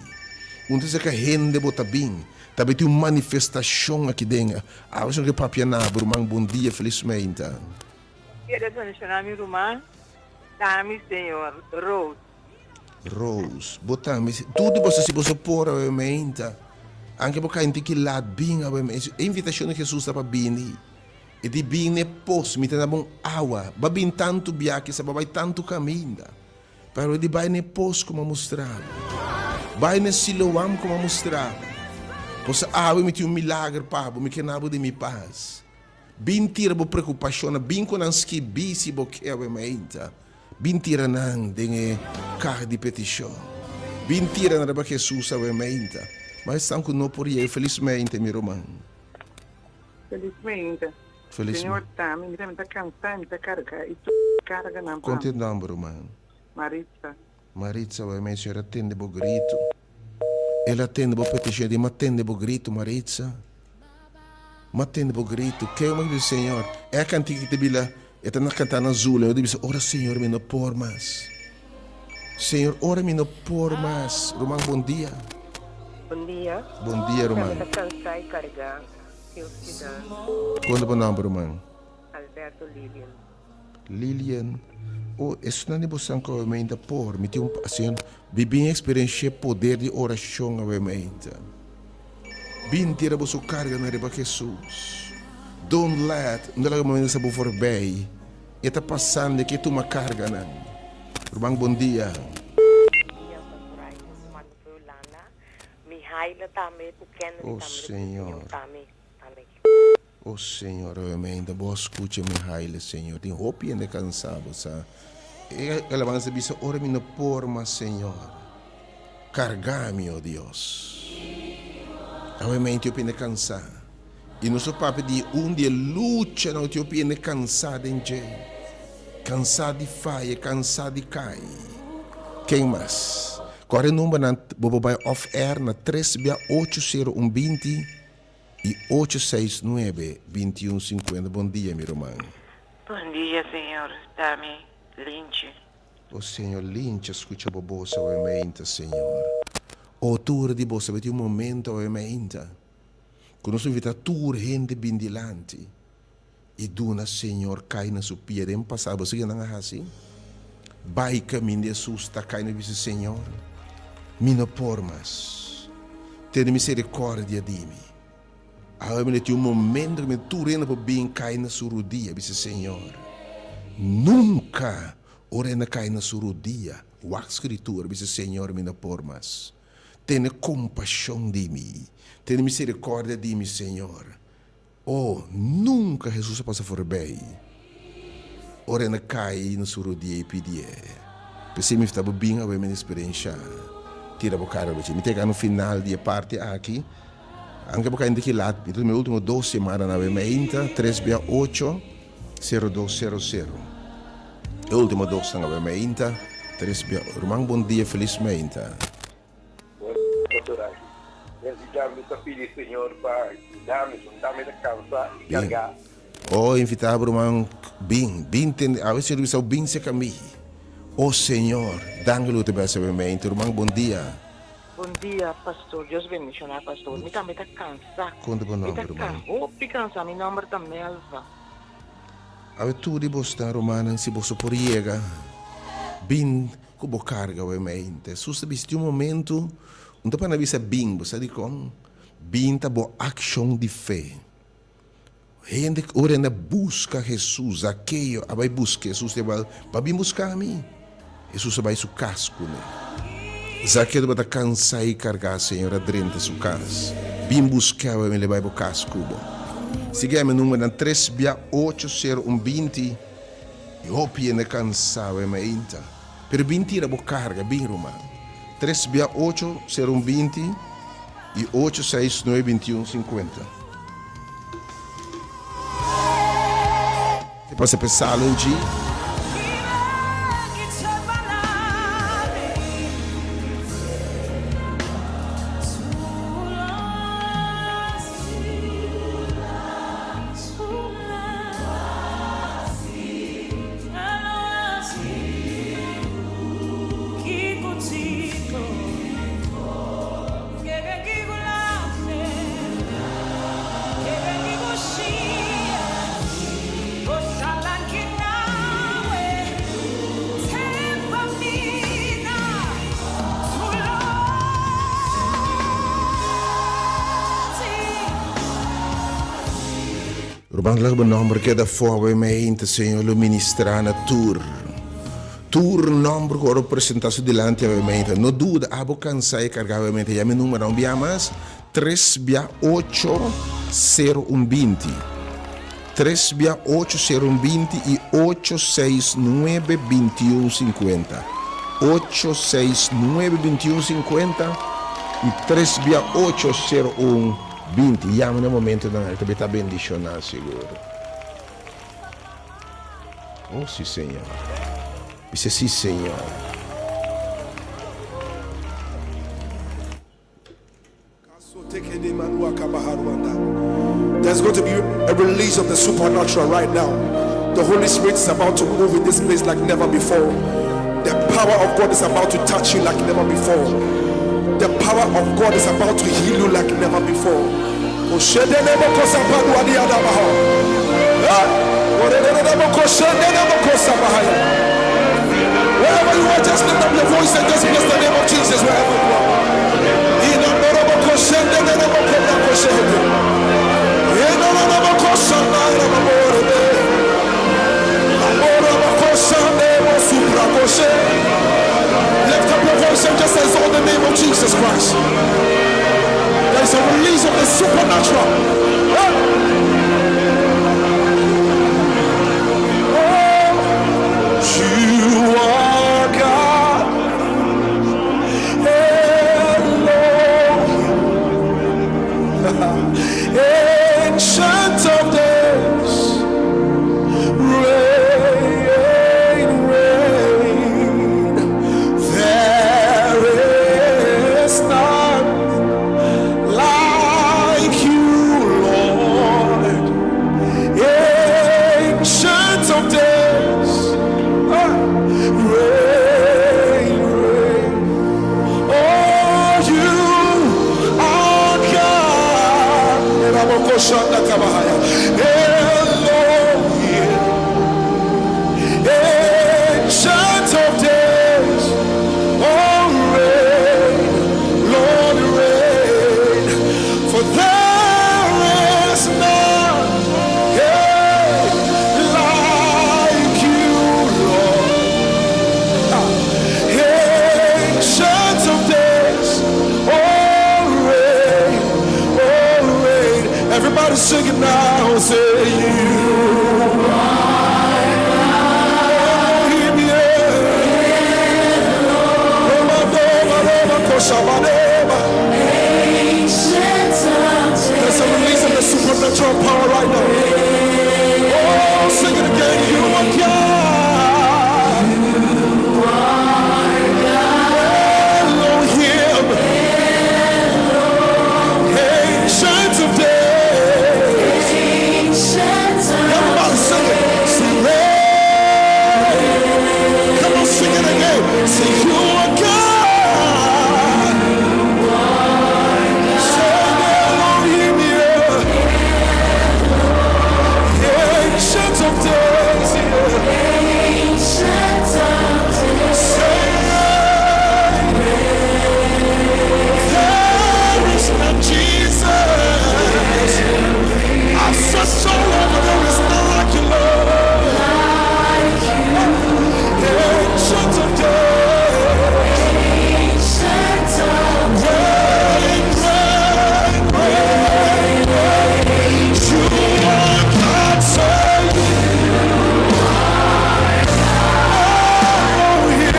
[SPEAKER 1] Un ta serka hende bo ta bin. Tabe tin un manifestashon aki den. Awe si no ke papia na bo ruman bon dia felis meinta.
[SPEAKER 4] Kere bendiciona mi ruman tami señor Rose.
[SPEAKER 1] Rose bo tambe si tur di boso si boso por awe meinta anke bo kai un tiki lat bin awe meinta e invitashon di Jesus ta pa bini e di bin ne pos mi ta na bon awa ba bin tantu bia kisa ba bai tantu kaminda. Pero di bai n'e pos ku mi a mustra bo. Bai n'e Siloam ku mi a mustra bo. Pasobra awe mi tin un milager pa bo, mi ke na bo di mi pas. Bin tira bo preokupashonnan, bin ku nan skibí si bo ke awe mainta. Bin tira nan den e kaha di petishon. Bin tira nan riba Hesus awe mainta. Ma esnan ku no por yega, felismente, mi ruman.
[SPEAKER 5] Felismente.
[SPEAKER 1] Felis
[SPEAKER 5] Señor ta mi, mi ta mi ta cansa y mi ta carga y tur carga nan pa
[SPEAKER 1] Con te
[SPEAKER 5] mi.
[SPEAKER 1] nomber ruman?
[SPEAKER 5] Maritza.
[SPEAKER 1] Maritza wai mi Señor a tende bo grito. El a tende bo peticion di m'a tende bo grito Maritza. M'a tende bo grito. Ke mi bisa Señor? E cantica ki ta bila e ta na canta na zula mi ta bisa ora Señor mi no por mas. Señor ora mi no por mas. Ruman bon dia.
[SPEAKER 6] Bon dia.
[SPEAKER 1] Bon dia ruman.
[SPEAKER 6] Mi ta cansa y carga. Dios cuida.
[SPEAKER 1] Kon ta bo nomber ruman?
[SPEAKER 6] Alberto Lilian.
[SPEAKER 1] Lilian, Oh, esnan di bosan ku awe meinta por, mi tin un pasión, bi bin experiencié poder di oracion awe meinta. Bin tira boso carganan riba Jesus. Don't let, no laga momento sa bo voorbij, e ta pasando e ke tuma carganan. Ruman bon dia.
[SPEAKER 6] Bon dia Pastor Raymond, manda pa Yolanda. Mihaila tambe ku Kennedy
[SPEAKER 1] Oh
[SPEAKER 6] tambe ta pidi Señor
[SPEAKER 1] Señor.
[SPEAKER 6] tambe tambe.
[SPEAKER 1] Oh Señor obviamente bo a scucha Mihaila Señor tin hopi hende cansa bo sa e alabanza bisa ora mi no por mas Señor carga mi oh Dios obviamente hopi hende cansa y nos a papia di un di e luchanan cu tin hopi hende cansa den dje cansa di faya cansa di cay ken mas. Kòrda e numbernan bo por bai off air na tres bia ocho sero un binti i ocho seis nuebe binti un sinkuenta Bon dia mi ruman.
[SPEAKER 7] Bon dia señor ta mi Linchi.
[SPEAKER 1] O Señor Linchi a scucha bo bos awe meinta Señor. O tur di bo sabe tin un momento awe meinta cu nos invita tur hende bin dilanti I duna Señor kai na su pia den pasado. Bo sa ke nan a hasi? Bai kaminda Hesus ta kai na bisa, Señor, mi no por mas. Tene miserikordia di mi. Awe mi tin un momento ku mi tur hende por bin kai na su rudia, bisa, Señor, nunka ora hende kai na su rudia, wak Skritura, bisa, Señor, mi no por mas. Tene kompashon di mi. Tene miserikordia di mi, Señor. Oh, nunka Hesus a pasa forbei ora el a kai na su rodia i pidié. P'esei mi ta bo bin awe mi eksperensha tira bo kara bo dje. Mi ta yega na final di e parti aki. Anke bo kai den kilat, mi ta tuma e ultimo dos yamadanan awe meinta, tres bia ocho, sero dos sero sero. E ultimo dosnan awe meinta, tres bia. Ruman bon dia, felis meinta.
[SPEAKER 3] Pastor aki. Desde mi ta pidi Señor pa yuda mi, pasobra mi ta cansa y
[SPEAKER 1] Bin.
[SPEAKER 3] carga.
[SPEAKER 1] Oh, invita bo ruman bin, bin tende, awe Señor bisa bo bin serka mi. O Señor, danki lo te besa be mente. Ruman, bon dia.
[SPEAKER 7] Bon dia pastor Dios bendiciona pastor mi tambe ta cansa
[SPEAKER 1] Konta bo
[SPEAKER 7] mi ta
[SPEAKER 1] nomber ruman.
[SPEAKER 7] hopi cansa mi nomber ta Melva.
[SPEAKER 1] Awe tur di boso ta rumannan si boso por yega bin ku bo karga awe mente. Sus ta bisti un momento un ta pana bisa bin bo sa dikon? Bin ta bo akshon di fe. Hende ku ora na buska Hesus, Zakeo a bai buska Hesus, e bai, Bo a bin buska mi? Hesus a bai su kas kuné. Zakeo tabata kansá i kargá, Señor a drenta su kas. Bin buska bo, mi lo bai bo kas ku bo. Sigui a mi numernan tres bia ocho sero un binti i hopi hende kansá wei mainta. Pero bin tira bo karga, bin ruman. Tres bia ocho sero un binti i ocho seis nuebe bintiun sinkuenta. Te pasa pe salon dji. Ruman laga bo nomber keda for bo mente Señor lo ministra na tur tur nomber ku ora presenta su dilanti awe mente no duda abo kansa y karga awe mente ya mi numero un bia mas tres bia ocho sero un binti tres bia ocho sero un binti y ocho seis nuebe binti un sinkuenta ocho seis nuebe binti un sinkuenta y tres bia ocho sero un 20, yama na e momentonan aki ta bay ta bendiciona sigur. Oh si Señor. Bisa si Señor.
[SPEAKER 8] There's going to be a release of the supernatural right now. The Holy Spirit is about to move in this place like never before. The power of God is about to touch you like never before. The power of God is about to heal you like never before. Wherever you are, just lift up your voice and just bless the name of Jesus wherever you are. Lift up your voice and just exalt the name of Jesus Christ. There is a release of the supernatural. Oh, you are God. Elohim. Ancient of days. Reign, reign. There is none like you, Lord. Ancient of days. Ah, reign, reign. Oh, you are God. Elohim. Ancient of days. Oh, reign, Lord, reign. For there is none yeah, like Say you are God. Say Elohim, yeah. Ancient of days, yeah. Say there is no Jesus. I've searched all over, there is none like you, Lord. Ancient of days. Reign, reign, reign, reign. You are God, say Elohim.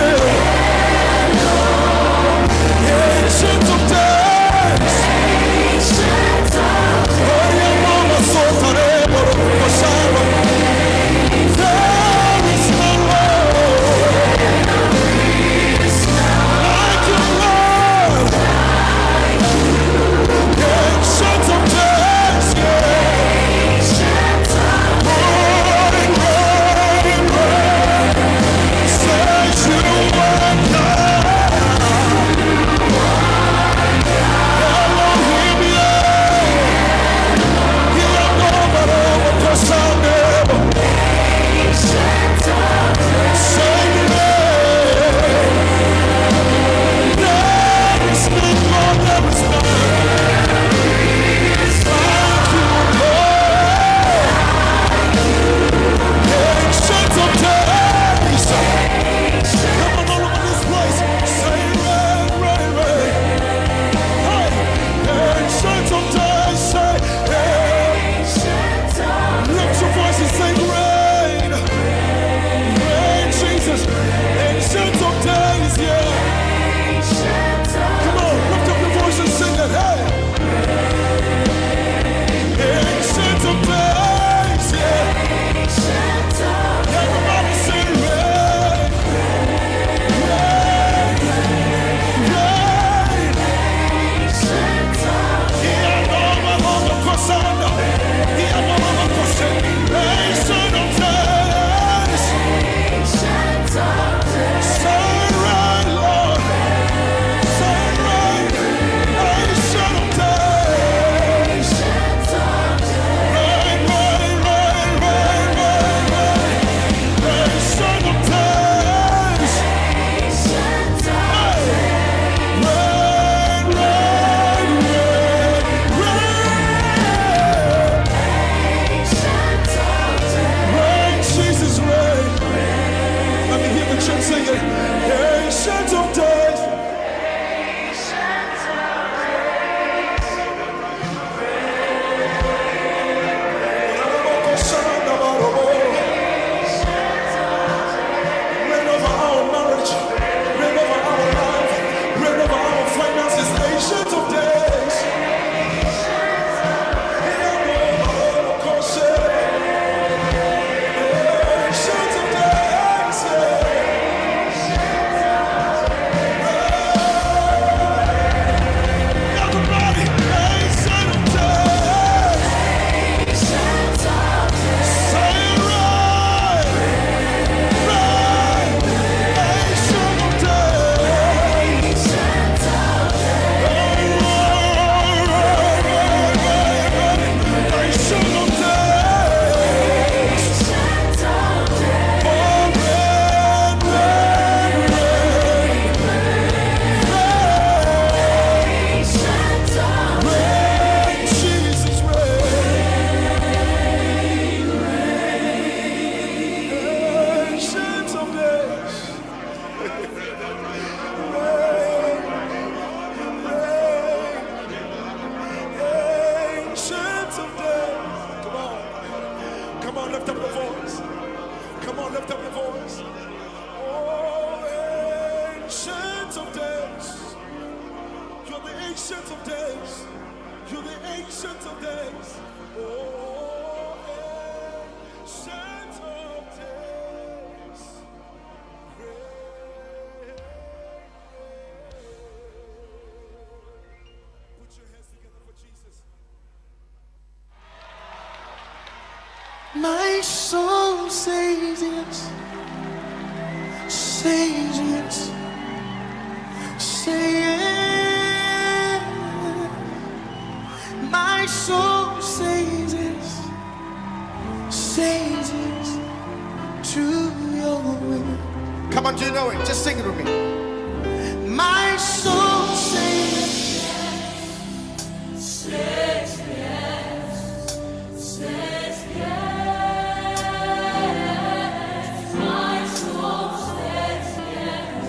[SPEAKER 8] Ancient of days. There is no Lord like you, Lord. Ancient of days, yeah. Reign, reign, reign. Say you are God. Elohim, yeah. Say there is no God, there is none like you, Lord. Ancient of days. Come on, all over this place. Say rain, rain, rain. Hey, ancient of days. Say, hey. Lift your voice and say rain, rain, Jesus. Ancient of days, yeah. Come on, lift up your voice and sing it. Hey, ancient of days, yeah. Everybody say rain, rain, rain. Ancient of days. Say rain, Lord. Say rain. Ancient of days. Rain, rain, rain, rain, rain, rain. Ancient of days. Hey. Rain, rain, rain, rain. Rain, Jesus, rain. Let me hear the church sing it. Ancient of days. Reign over our marriage, reign over our life, reign over our finances, ancient of days. Ancient of days, yeah. Everybody, ancient of days. Say reign, reign, ancient of days. Ancient of days. Oh, reign, reign, reign, reign. Reign, Jesus, reign. Ancient of days. Reign, reign, ancient of days. Come on. Come on, lift up your voice. Come on, lift up your voice. Oh, ancient of days. You're the ancient of days. You're the ancient of days. Oh, ancient of days. Pray. Put your hands together for Jesus.
[SPEAKER 9] My soul says yes, says yes. Say yes. My soul says yes. Says yes to your will. Come on, do you know it? Just sing it with me. My soul says
[SPEAKER 2] Says yes, says yes. My soul says yes,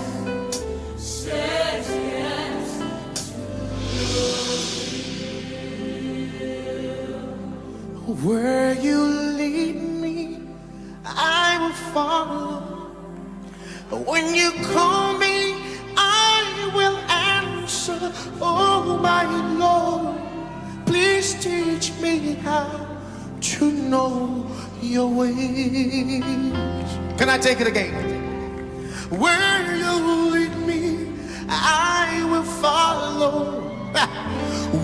[SPEAKER 2] says yes.
[SPEAKER 9] Where you lead me, I will follow. When you call me, I will answer. Oh, my Lord, please teach me how to know your ways. Can I take it again? Where you lead me, I will follow.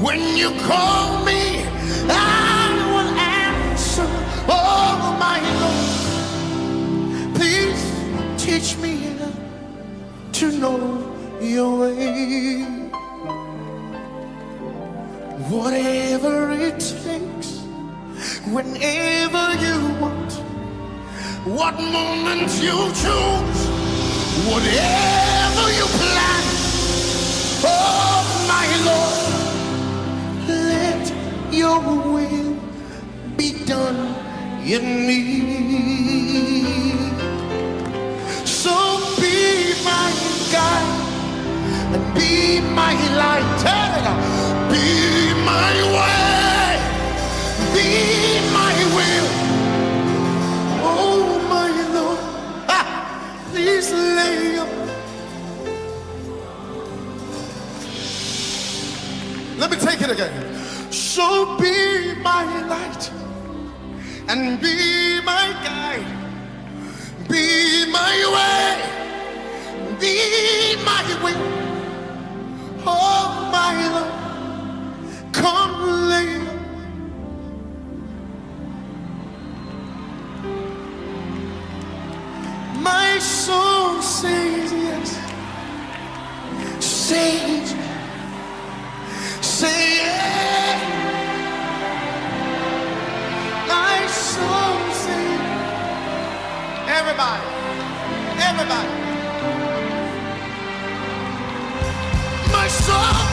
[SPEAKER 9] When you call me, I will answer. Oh, my Lord, please teach me to know your way. Whatever it takes, whenever you want, what moment you choose, whatever you plan, oh my Lord, let your will be done in me. So be my guide and be my light. Hey, Be my way, be my will. Oh my Lord, ah, please lay up. Let me take it again. So be my light and be my guide, be my way, be my will. Oh my Lord, come lay. My soul says yes, says, say yes. My soul says, everybody, everybody. My soul.